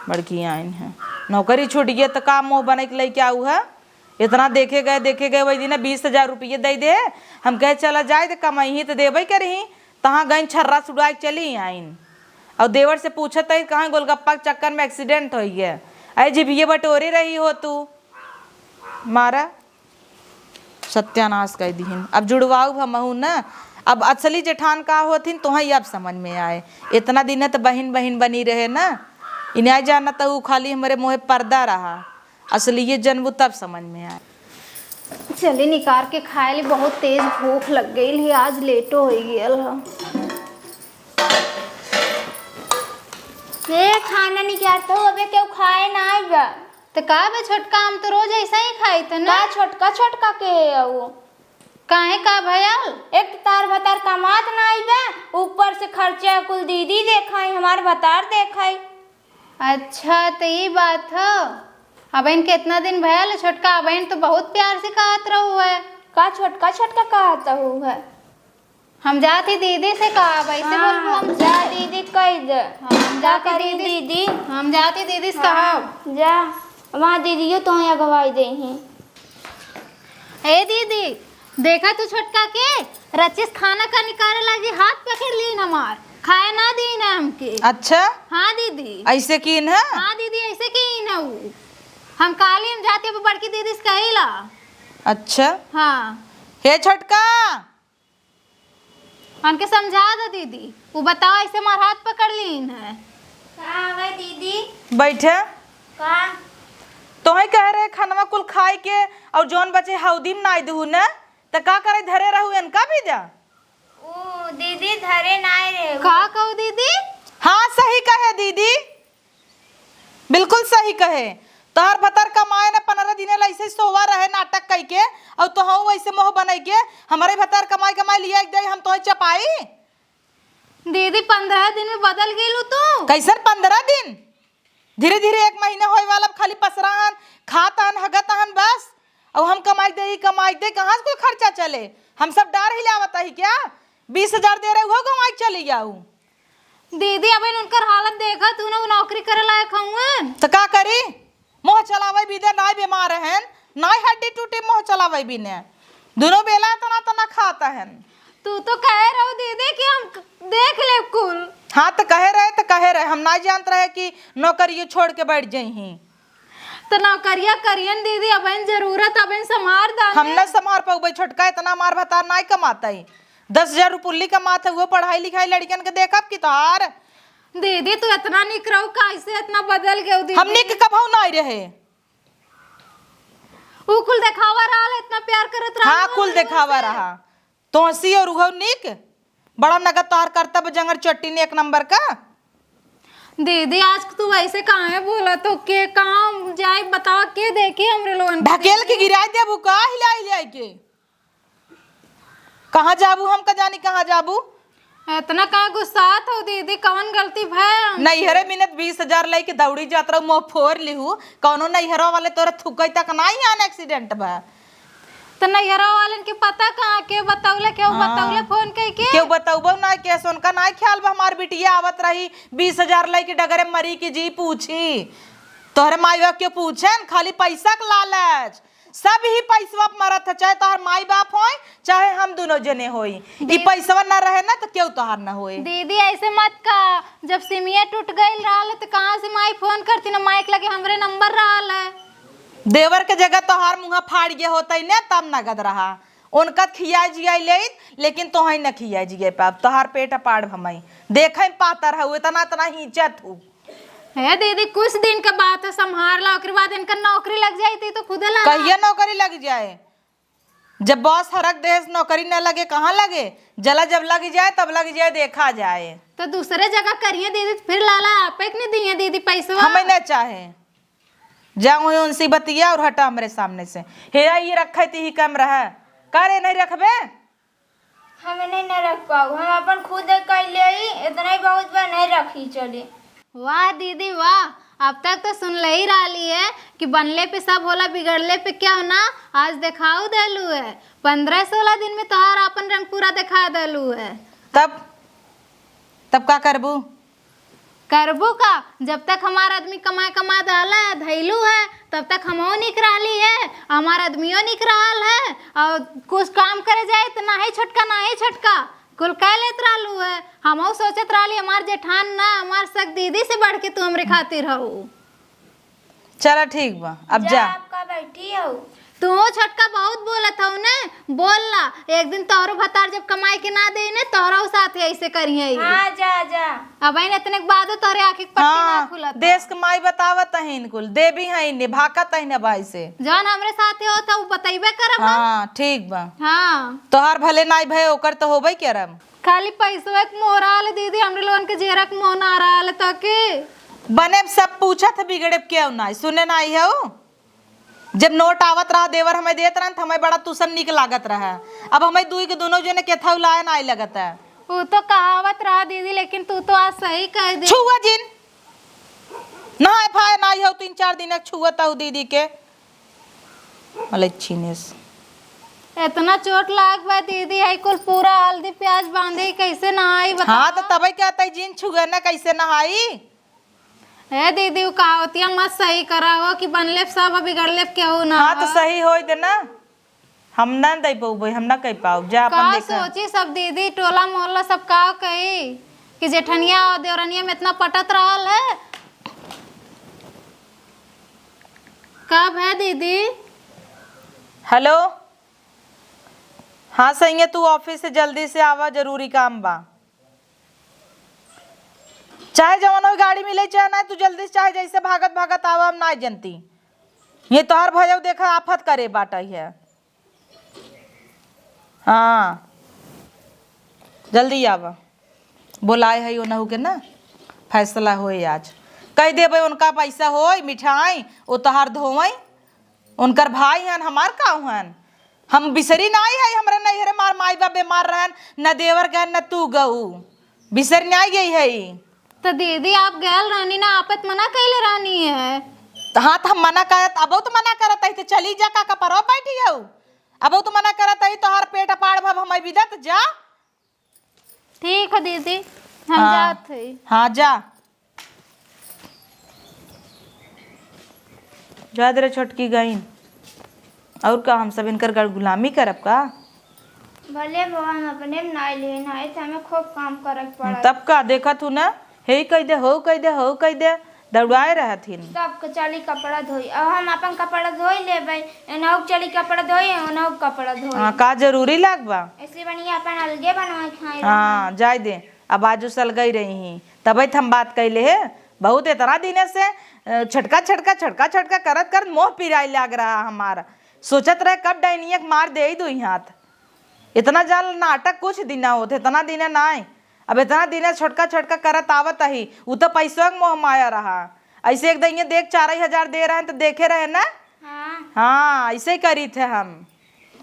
बड़की आइन है, नौकरी छूट गया तो का मुँह बने के लेके आऊ है? इतना देखे गए, देखे गए, वही दिन बीस हजार रुपये दे दे। हम कहे, "चला जाए, तो कमाई ही तो देबे करी।" तहाँ गइन छर्रा सुड़ाए के चली आइन। और देवर से पूछत है, "कहाँ गोलगप्पा के चक्कर में accident हो गया?" अरे, जिभिये बटोरे रही हो तू। मारा, सत्यानाश कर दीहिन। अब जुड़वाऊ हमहू न, अब असली जेठान का होथिन, तोहई अब समझ में आए। इतना दिन तो बहिन, बहिन बनी रहे न, इन्हें जाना तो ऊ खाली हमरे मुँहे पर्दा रहा। असलिये जनबू तब समझ में आए। चली निकार के खाए ली, बहुत तेज भूख लग गई है, आज लेटो हो गयल ह। ए, खाना निकार तो अबे केहू खाए ना आइबा। तो का बे छोटका, हम तो रोज ऐसा ही खाई थे ना। का छोटका, छोटका के है वो? काहे का भयल? एक तो तार भतार कमात ना आइबा, ऊपर से खर्चा कुल दीदी देखाई, हमार भतार देखाई। अच्छा, त ई बात ह। अबहिन केतना दिन भयल, छोटका अबहिन तो बहुत प्यार से कहत रहू है। का छोटका छोटका कहत हऊ है? हम जाती दीदी से कहा, वैसे हाँ, बोलबो हम। जा दीदी कह दे। हम का जाती करी दीदी, दीदी? हम जाती दीदी से हाँ, कहा। जा, वहाँ दीदियो तो अगवाई देही। ए दीदी, देखा तू छोटका के, रचिस खाना का निकाले लागी हाथ पकड़ ली हमार, खाए ना दी ना हमके। अच्छा? हाँ दीदी। ऐसे कीन है? हाँ दीदी, ऐसे कीन है उ। हम काली हम जाते अब बड़की दीदी से कहिला। अच्छा। हाँ। हे छोटका, उनके समझा दो दीदी, वो बताओ ऐसे मार हाथ पकड़ लीन है। का हवे दीदी? बैठे। का? तोहे कह रहे खनवा कुल खाए के और जौन बचे हौदी में नाई दहू न, त का करे धरे रहू इनका भी जा? ओ दीदी धरे नाई रहे। का कहू दीदी? हाँ सही कहे दीदी। बिल्कुल सही कहे। तोहर भतार कमाए न पन्द्रह दिने ला ऐसे सोवा रहे नाटक कइके, और तोहऊ वैसे मोह बनई के हमरे भतार कमाई कमाई लिया एक दे हम तोहे चपाई। दीदी, पन्द्रह दिन में बदल गइलू तू। कैसन पन्द्रह दिन? धीरे धीरे एक महीने होए वाला, खाली पसरा हन, खात हन, हगत हन बस। और हम कमाई दे, ई कमाई दे, कहाँ से कोई खर्चा चले? हम सब डार हिलावत ही क्या? बीस हजार दे रहे, उहो कमाई चली जाऊ। दीदी, अब इन उनकर हालत देखा तू ना, वो नौकरी करे लायक हउवन। त का करी? मोह चलावे बिदे नाई बीमार हन, नाई हड्डी टूटी मोह चलावे बिने। दुनो बेला तना तना खात हन। तू तो कहे रहो दीदी कि हम क-, देख लेब कुल। हाँ, त कहे रहे, त कहे रहे, हम नाई जानत रहे कि नौकरियो छोड़ के बैठ जइहीं। त नौकरिया करियन दीदी, अबहिन जरूरत, अबहिन संभार दाने। हम न संभार पउबे छोटका, इतना मार भतार नाई कमातई। दस हजार रुपुल्ली कमात है, वो पढ़ाई लिखाई लड़कियन के देखब कि तोहार। दीदी, तू इतना निक रहू, कैसे इतना बदल गयो दीदी? हम निक कबहू नाई रहे। ऊ कुल देखावा रहल, इतना प्यार करत रहल हाँ, कुल हमरे देखावा से। रहा। तोहसी और उहव निक, बड़ा नगद तोहार करतब जंगर चट्टी ने एक नंबर का। दीदी, आज तू ऐसे काहे बोला? तो के कहाँ जाए बतावा, के देखी हमरे लोगन के ढकेल के दीदी? गिराई देबू का हिलाई हिलाई के? कहाँ जाबू, हम का जानी कहाँ जाबू? इतना काहे गुस्सात हो दीदी, कौन गलती भय हमसे? नैहरे मिनत बीस हजार लेके दौड़ी जात रहू, मुँह फोर लिहू, कौनो नैहरा वाले तोरा थुकई तक नाई आन accident भा। त नैहरा वालन के पता कहाँ, के बतौले, केहू हाँ। बतौले फोन कई के? केहू बतौबो ना, के सोनका नाई ख्याल बा, हमार बिटिया आवत रही बीस हजार लेके डगरे मरी की जी पूछी। तोहरे माई बाप के पूछेन, खाली पैसा के लालच। सब ही पैसवा पे मरत है, चाहे तोहर माई बाप होय, चाहे हम दुनो जने होई। ई दीदी पैसवा ना रहे ना, त केहू तोहार ना होए। दीदी, ऐसे मत कहा, जब सिमिया टूट गइल रहल, त कहाँ से माई फोन करती ना, माई के लगे हमरे नंबर रहल है। देवर के जगह तोहार मुँह फाड़ गया होता ही ने, तब नगद रहा। उनका खिया जिया लेत, लेकिन तोहई न खिया जिया पाब, तोहार पेट पाड़ भमई। देखे में पातर हऊ, इतना, इतना हींचत हऊ। हे दीदी, कुछ दिन के बात है, संभार ला, ओकरे बाद इनका नौकरी लग जाई, त ई तो खुदे ला। कहिया नौकरी लग जाए? जब बॉस हरक देस नौकरी न लगे, कहाँ लगे? जला जब लग जाए, तब लग जाए, देखा जाए। तो दूसरे जगह करिए दीदी, फिर लाला आपे के नहीं दिए दीदी पैसवा। हमें न चाहे, जा वहीं उनसे बतिया और हटा हमरे सामने से। हेरा, ये रखे ती ही कम रहा, का रे, नहीं रखबे? हम नहीं न रख पाऊ, हम अपन खुद कर ले, इतना ही बहुत बा, नहीं रखी चली। वाह दीदी वाह, अब तक तो सुनले ही रहली है कि बनले पे सब होला, बिगड़ले पे क्या ना। आज देखाऊ देलू है, पन्द्रह सोलह दिन में तोहार अपन रंग पूरा देखा देलू है। तब, तब का करबू? करबू का? जब तक हमार आदमी कमाए कमाए रहला है, धैलू है, तब तक हमहू निक रहली है, हमार आदमियो निक रहल है, और कुछ काम करे जाए त नाही छोटका, नाही छोटका, कुल कह लेत रहलू है। हमहू सोचत रहली हमार जेठान ना, हमार सग दीदी से बढ़ के तू हमरे खातिर हऊ। चला ठीक बा, अब जा, जा। आपका बैठी हऊ। तू छोटका बहुत बोलत हऊ ने, बोल ला। एक दिन तोहरो भतार जब कमाई के ना दे ने, तोहरो साथ ऐसे करिहे। हाँ, जा, जा। अब इन इतने के बादो तोहरे आँखी के पट्टी ना हाँ, खुलत। देश के माई बतावत है इनकुल, देवी है इन्हें, भाकत है इन्हें भाई से। जौन हमरे साथे होत है, उ बतैबे करब हम। हाँ, ठीक बा। हाँ। तोहार भले नाई भय, ओकर तो होबे करब। खाली पैसवे के मोह रहल दीदी, हमरे लोगन के जेरा के मोह ना रहल त के। बने सब पूछत है, बिगड़े केहू नाई, सुने नाई है उ। जब नोट आवत रहा, देवर हमें देत रहन, त हमें बड़ा तुसन निक लागत रहा। अब हमें दुई के दुनो जने केथऊ लाए नाई लगत है। उ तो कहावत रहा दीदी, लेकिन तू तो आज सही कह दे। छुआ जिन, नहाए फाए नाई हो, तीन चार दिन एक छुअत हो दीदी के। अलच्छी ने से। इतना चोट लाग बा दीदी, है कुल पूरा हल्दी प्याज बांधे, कैसे नहाई बतावा? हाँ, तो तबे क्या तई जिन छुए ना, कैसे नहाई? ए दीदी, उ कहावतिया मत सही करा हो कि बनले सब बिगड़ले केहू ना हाँ, तो हो। सही होई दे ना, हम ना दे पउबे, हम ना कह पाउब, जा अपन का देखा। सोची सब दीदी, टोला मोहल्ला सब का कही कि जेठनिया और देवरनिया में इतना पटत रहल है। कब है दीदी? हेलो, हाँ सैया, तू ऑफिस से जल्दी से आवा, जरूरी काम बा। चाहे जवन होई, गाड़ी मिले चाहे ना, तू जल्दी से चाहे जैसे भागत भागत आवा, हम ना जनती। ये तोहर भजऊ देखा आफत करे बाटा है। हाँ, जल्दी आवा, बोलाए है ओनहु के ना, फैसला होए आज। कह देबे उनका पैसा होई, मिठाई, ओ तोहार धोवई, उनकर भाई हन, हमार का हन? हम बिसरी नाई है, हमरे नैहरे मार माई बाप बीमार रहन, न देवर गहन, न तू गऊ, बिसरी नाई गई है। तो दीदी, आप गैल रहनी ना, आपत मना कैले रहनी है। तो हाँ, तो हम मना करत, अब तो मना करत है, तो चली जा, का कपरवा बैठी है, अब तो मना करत है, तोहार पेट पाड़ भब हम बिदत जा। ठीक है दीदी, हम हाँ। जात हई। हाँ, जा। जा दे रे छोटकी गईन। और का हम सब इनकर गड़ गुलामी करब का? भले बा, हम अपने में नाई लेन है, तो हमें खूब काम करे के पड़त। तब का देखत हूँ ना, हे कह दे, हो कह दे, हो कह दे, दौड़ाए रहत हिन। सबके चली कपड़ा धोई, अब हम अपन कपड़ा धोई लेबै, एनहु के चली कपड़ा धोई, ओनहु के कपड़ा धोई। हाँ, का जरूरी लाग बा? ऐसे बढ़िया अपन अलगे बनवा खाए हाँ, रहा। जाए दे, अब आज उसल गई रही ही, तबे त हम बात कैले हे। बहुत इतना दिने से, अ, छटका, छटका, छटका, छटका करत, करत मोह पिराए लाग रहा हमार। सोचत रहे कब डाइनिया के मार दे दो हाथ। इतना जाल नाटक कुछ दिन होत, इतना दिन नाय। अब इतना दिन छोटका, छोटका करत आवत ही, उ तो पैसवा के मोह माया रहा। ऐसे एक दिन ये देख, चार ही हजार दे रहे हैं तो देखे रहे ना। हाँ। हाँ, ऐसे ही करी थे हम।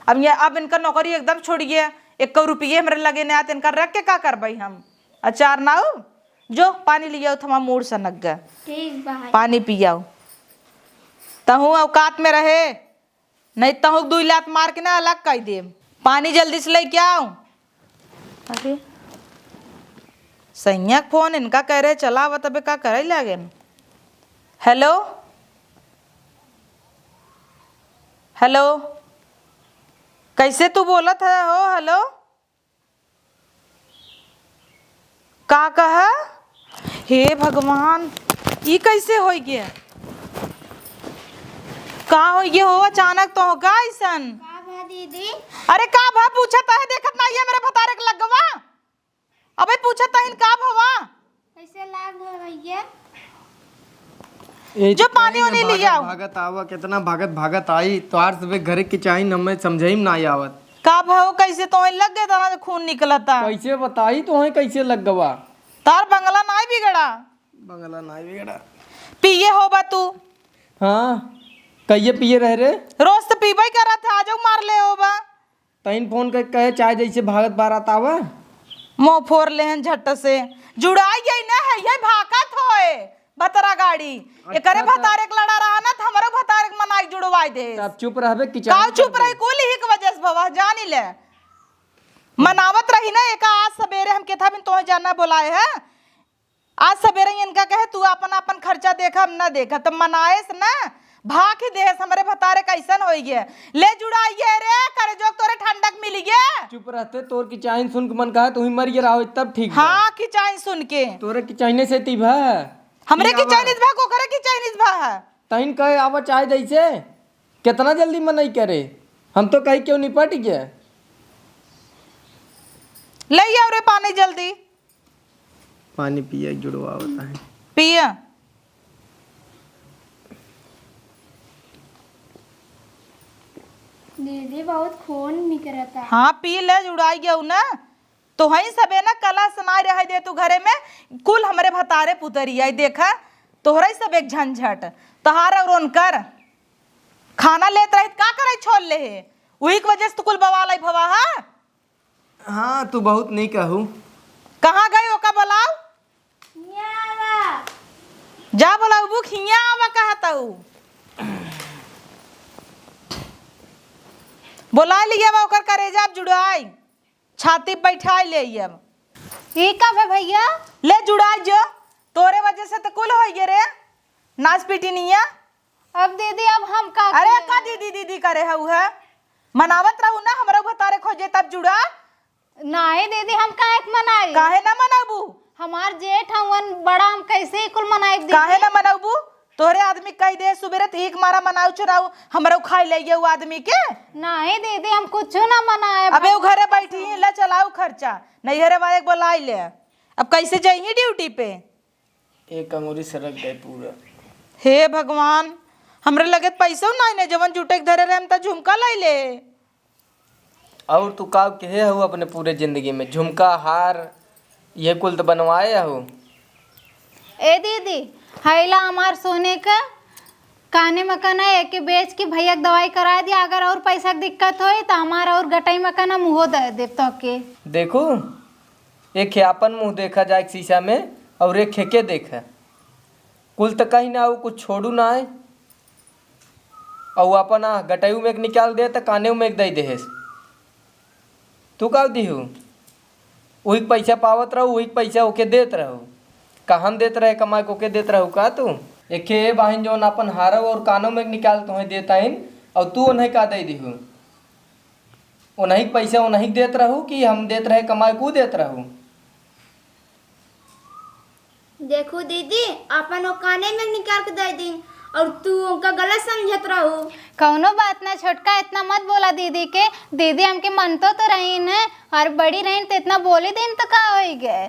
अब ये, अब इनका नौकरी एकदम छोड़िए, एक रुपये हमरे लगे ना आते, इनका रख के का करबई हम? अचार नाऊ, जो पानी लियाओ, थमा मूड़ सनक गए। ठीक बा। पानी पियाओ। तहूँ औकात में रहे, नहीं तहूँ दुई लात मार के ना अलग कर देम। पानी जल्दी से लेके आओ। अरे, सैया के फोन इनका कह रहे चला, बा तबे का करे लागे। हेलो, हेलो, कैसे तू बोलत है हो? हेलो, का कहा? हे भगवान, ई कैसे होई गे? का होई गे हो अचानक तो का ऐसन? का भा दीदी? अरे का भा पूछत है, देखत ना ये मेरे भतारे के लगवा। अबे पूछत तहिन का भवा? कैसे लाग है भैया? ए, जो पानी तेरे उनी भागत, लियाओ। भागत आवा, कितना भागत, भागत आई, तोहार सबे घरे के चाही, हमें समझई में ना आवत। का भाव, कैसे तोहे लग गए, तना खून निकलता? कैसे बताई तोहे कैसे लग गवा? तार बंगला नाई बिगड़ा। बंगला नाई बिगड़ा। पिए होबा तू। हाँ, कहिए पिए रह रे? रोज तो पीबे करत है, आजो मार ले होबा। तहिन फोन करके कहे, चाहे जैसे भागत बारात आवा। मुँह फोर लेहन झट से। जुड़ाई गई ना है, ये भागत होए भतरा गाड़ी। अच्छा, एकरे तो भतारे के लड़ा रहा ना, तो हमरो भतारे के मनाई जुड़वाई दे। तब चुप रहबे कि का चाहे चुप करबे? रही, कुल ही के वजह से भवा, जानी ले। मनावत रही ना, एका आज सवेरे हम केथा बिन तोहे जाना बोलाए है। आज सवेरे इनका कहे, "तू अपन, अपन खर्चा देखा, हम ना देखा।" तब मनाएस ना, भाग ही देहस, हमरे भतारे कैसन होई गए। ले जुड़ाइए रे, करे जो तोरे ठंडक मिली गए। चुप रहते, तोर की चाइन सुन के मन कहा, तू ही मर गया रहो, तब ठीक बा। हाँ, की चाइन सुन के। तोरे की चाइने से ती भा। हमरे की चाइनिस भा, ओकरे की चाइनिस भा है। तहिन कहे, आवा चाहे जैसे, कितना जल्दी मनई करे। हम तो कही क्यों निपट गया। ले आओ रे पानी जल्दी। पानी पिया जुड़वावत है। पिया। दीदी, बहुत खून निकरता। हाँ, पी ले, जुड़ाई गया ना। तो हई सबे ना कला सनाई रहे दे तू घरे में, कुल हमरे भतारे पुतरी आई। देखा, तोहरा ही सब एक झंझट, तोहार और उनकर। खाना लेत रही, का करे छोड़ ले है? उही के वजह से तो कुल बवाल आई भवा है। हाँ, तू बहुत नहीं कहू। कहाँ गई ओका बोलाओ? हियाँ आवा। जा बोलाओ, बुक हियाँ आवा कहत हूँ। बोलाइ लिया बा ओकर करेजा, अब जुड़ाई, छाती बैठाइ ले अब। ई का बा भइया? ले जुड़ाइ जो, तोरे वजह से त कुल होइ गे रे, नास पीटी निया। अब दीदी, अब हम का अरे करी? का दीदी दीदी करे हउ है? मनावत रहू ना, हमरा भतारे खोजे तब जुड़ा। नाहीं दीदी, हम काहे के मनाई? काहे ना मनउबू? हमार जेठ हवन बड़ा, हम कैसे ही कुल मनाई दीदी? काहे ना मनउबू? तोहरे आदमी कहि दे सुबेरे त एक मारा मनाउ चुराउ, हमरो खाइ ले गया उ आदमी के। नाहीं दीदी, हम कुछ ना मनाए। अबे उ घरे बैठी ही, ला चलाउ खर्चा, नैहरे वाले के बोलाइ ले। अब कैसे जइही ड्यूटी पे? एक अंगुरी सरक गए पूरा। हे भगवान, हमरे लगे त पैसो नाहीं ने, जवन जुटे के धरे रहे हम त झुमका लाइ ले। और तू का केहे हऊ अपने पूरे जिंदगी में? झुमका, हार, ये कुल त बनवाए हऊ। ए दीदी, हइला हमार सोने का काने में कना एके बेच के भइया के दवाई कराइ दिया। अगर और पैसा के दिक्कत होई त हमार और गटई में कना मुँहो दे देब तोके। देखू, एक खे आपन मुँह देखा जाए शीशा में और एक खे के देखा। कुल त कहीं ना, उ कुछ छोड़ू ना है। अउ अपन आ गटयू में एक निकाल दे त कानेउ में एक दइ देहेस। तू का दिहू? उही के पैसा पावत रहू, उही के पैसा ओके देत रहू। का हम देत रहे कमाए के ओके देत रहू का तू? एके ए बाहिन जौन अपन हारव और कानों में एक निकाल तोहे देत आइन, और तू उन्हें का दइ दिहू? उन्हीं के पैसा उन्हीं के देत रहू कि हम देत रहे कमाए के ऊ देत रहू? देखू दीदी, अपन वो काने में निकाल के दे दी और तू उनका गलत समझत रहू। कौनो बात ना छोटका, इतना मत बोला दीदी के। दीदी हमके मनतो तो रहीन है और बड़ी रहीन तो इतना बोली दिन तो का होई गए।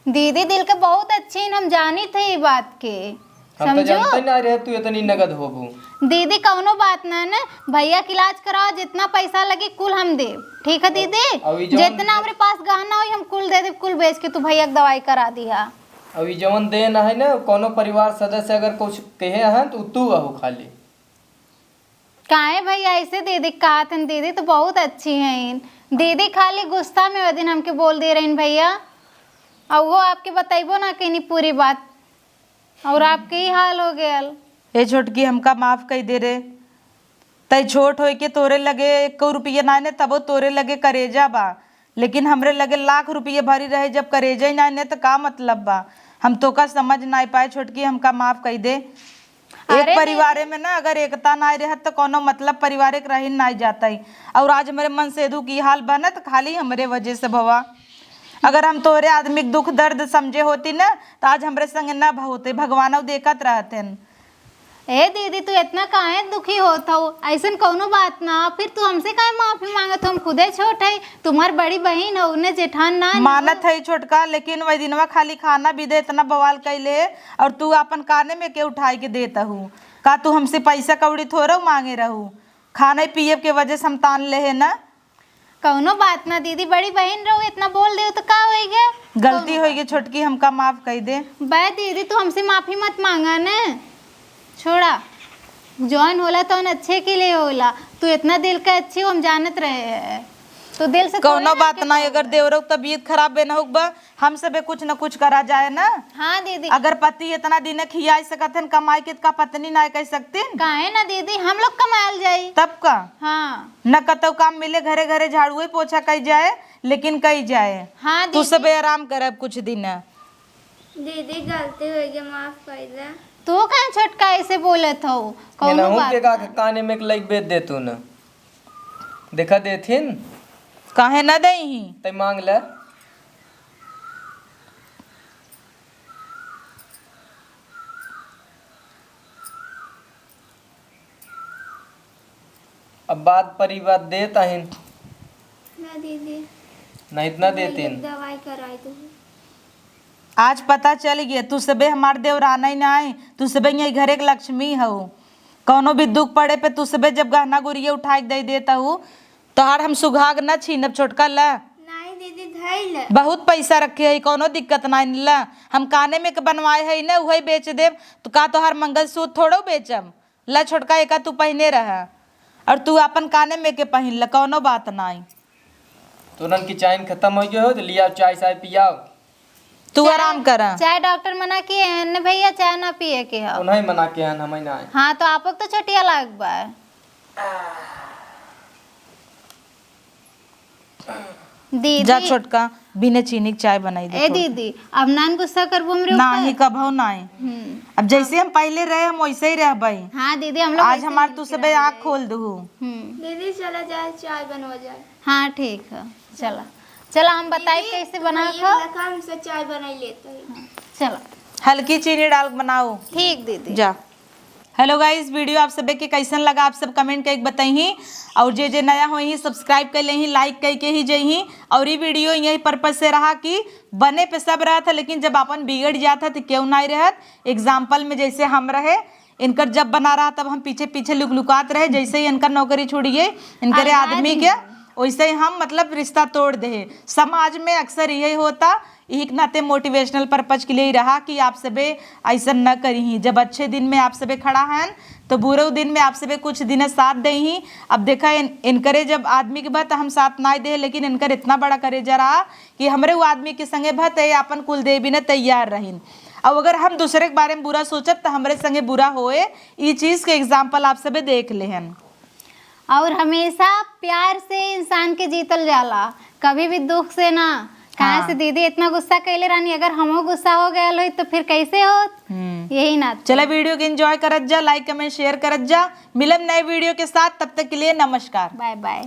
दीदी दिल के बहुत अच्छी हैं, हम जानी थे ये बात के। हम तो समझो? जानते ना रहे तू इतनी नगद होबू। दीदी कौनो बात ना न, भइया के इलाज कराओ, जितना पैसा लगी कुल हम देब, ठीक है दीदी? अभी जौन जितना हमरे पास गहना होई हम कुल दे देब, कुल बेच के तू भइया के दवाई करा दिहा। अभी जौन देन है ना, कौनो परिवार सदस्य अगर कुछ कहे हैं तो तू अहो खाली। काहे भइया ऐसे दीदी कहत हन? दीदी तो बहुत अच्छी हैं। दीदी खाली गुस्सा में वो दिन हमके बोल दे रही भइया, और वो आपके बतैबो ना कहीं पूरी बात। और आपके ही हाल हो गयल। ए छोटकी, हमका माफ कइ दे रे। तै छोट होइके तोरे लगे एको रुपया नाय ने, तबो तोरे लगे करेजा बा, लेकिन हमरे लगे लाख रुपया भरी रहे, जब करेजा ही नाय ने, त का मतलब बा? हम तोका समझ नाय पाए छोटकी, हमका माफ कइ दे। एक अरे परिवारे दीदी। में ना अगर एकता नाय रहत, त कौनो मतलब परिवारे के रही नाय जाता ही। और आज हमरे मनसेधू की हाल बनत खाली हमरे वजह से भवा। अगर हम तोहरे आदमी के दुख दर्द समझे होती न, त आज हमरे संगे न होते, भगवानव देखत रहतेन। ए दीदी, तू इतना काहे दुखी होत हऊ? ऐसन कौनो बात ना, फिर तू हमसे काहे माफी मांगत हो? हम खुदे छोट है, तुम्हार बड़ी बहिन हो, उन्हें जेठान ना न हो। मानत है छोटका, लेकिन वही दिनवा खाली खाना भी दे, इतना बवाल कैले, और तू अपन काने में के उठाई के देत हऊ? का तू हमसे पैसा कौड़ी थोड़ो मांगे रहू? खाने पिए के वजह से हम तान ले है ना। कौनो बात ना दीदी, बड़ी बहिन रहू, इतना बोल देउ त का होई गे? गलती कौनो होई गे छोटकी, हमका माफ कइ दे। बे दीदी, तू हमसे माफी मत मांगा ने, छोड़ा। जौन होला तौन अच्छे के लिए होला। तू इतना दिल के अच्छी हो, हम जानत रहे हैं। तू दिल से कौनो थोड़े ना बात के ना, कहोगे। अगर देवरो के तबीयत खराब बे ना होक बा, हम सबे कुछ न कुछ करा जाए ना। हाँ दीदी। अगर पति इतना दिन खियाई सकत हन, कमाई के, त का पत्नी ना कह सकतीन? काहे ना दीदी, हम लोग कमायल जाई। तब का? हाँ। न कतौ काम मिले, घरे घरे झाड़ुए पोछा कई जाए, लेकिन कई जाए। हाँ तू दीदी। सबे आराम करब कुछ दिन। दीदी गलती हो गई, माफ कर दे। तू काहे छोटका ऐसे बोलत हो? कौनो एनहू बात के का ना। काने में एक लइक बेच दे तू न। देखा देथिन। काहे ना देही? तै मांग ले। अब बात परी बात देत आहिन। ना दीदी। नहीं इतना देतिन। दवाई कराई तू। आज पता चल गया, तू सबे हमार देवराना ही ना आई, तू सबे यही घरे के लक्ष्मी हऊ। कौनो भी दुख पड़े पे तू सबे जब गहना गुरिया उठाए के दे देत हऊ, तोहार हम सुहाग न छीनब छोटका ला। नहीं दीदी, धइल। बहुत पैसा रखे है, कौनो दिक्कत नहीं ला। हम काने में के बनवाए है न, उहे बेच देब। तो का तोहार मंगलसूत्र थोड़ो बेचब? ला छोटका, एका तू पहिने रह, और तू अपन काने में के पहिन ल, कौनो बात नाई। तोरन की चाइन खत्म हो गयो हो, तो लियाओ चाय साय पियाओ। तू चाय, आराम कर। चाय डॉक्टर मना किए हैं न भैया, चाय ना पिए के हो। उन्हें मना किए हैं, हमें ना आए। हाँ, तो आपको तो छुट्टिया लाग बा। दीदी। जा छोटका, बिना चीनी के चाय बनाई दे ए थोड़ा। दीदी, अब नान गुस्सा करबो हमरे ना, ऊपर? ही कबहू नाई। हम्म। अब जैसे हम पहले रहे, हम वैसे ही रहबई। हाँ दीदी, हम लोग आज वैसे हमार मिलके तू सबे रहबे। आँख खोल दहू। हम्म। दीदी, चला जाए, चाय बनवा जाए। हाँ, ठीक है, चला। चला, हम बताई दीदी, कैसे बना भैया खा। लखा हमसे चाय बनाई लेते हैं। चला। हल्की चीनी डाल के बनाओ। ठीक दीदी। जा। हेलो गाइस, वीडियो आप सबे के कैसन लगा, आप सब कमेंट करके बताइही। और जे जे नया होइही, सब्सक्राइब कर लेही, लाइक करके ही जइही। और ई वीडियो यही पर्पस से रहा कि बने पे सब रहत है, लेकिन जब अपन बिगड़ जात है तो केहू नाई रहत। एग्जाम्पल में जैसे हम रहे, इनकर जब बना रहा तब हम पीछे पीछे लुकलुकात रहे, जैसे ही इनकर नौकरी छूट गई, इनकरे आजाद आदमी ही। के, वैसे ही हम मतलब रिश्ता तोड़ दे। समाज में अक्सर यही होता, यही के नाते मोटिवेशनल पर्पज के लिए ही रहा कि आप सबे ऐसा न करिही। जब अच्छे दिन में आप सबे खड़ा हैं तो बुरे दिन में आप सबे कुछ दिन साथ देही। अब देखा इन, इनकरे जब आदमी के बात हम साथ ना दे, लेकिन इनकर इतना बड़ा करेजा रहा कि हमरे वो आदमी के संगे भत है अपन कुलदेवी ने तैयार रहीन। अब अगर हम दूसरे के बारे में बुरा सोचब तो हमरे संगे बुरा होए, ई चीज के एग्जाम्पल आप सबे देख लेहन। और हमेशा प्यार से इंसान के जीतल जाला, कभी भी दुख से ना। काहे हाँ। से दीदी इतना गुस्सा कैले रहनी, अगर हमहू गुस्सा हो गया होई तो फिर कैसे होत? हम्म। यही नाते। चला वीडियो के एंजॉय करत जा, लाइक कमेंट शेयर करत जा। मिलब नए वीडियो के साथ, तब तक के लिए नमस्कार। Bye bye.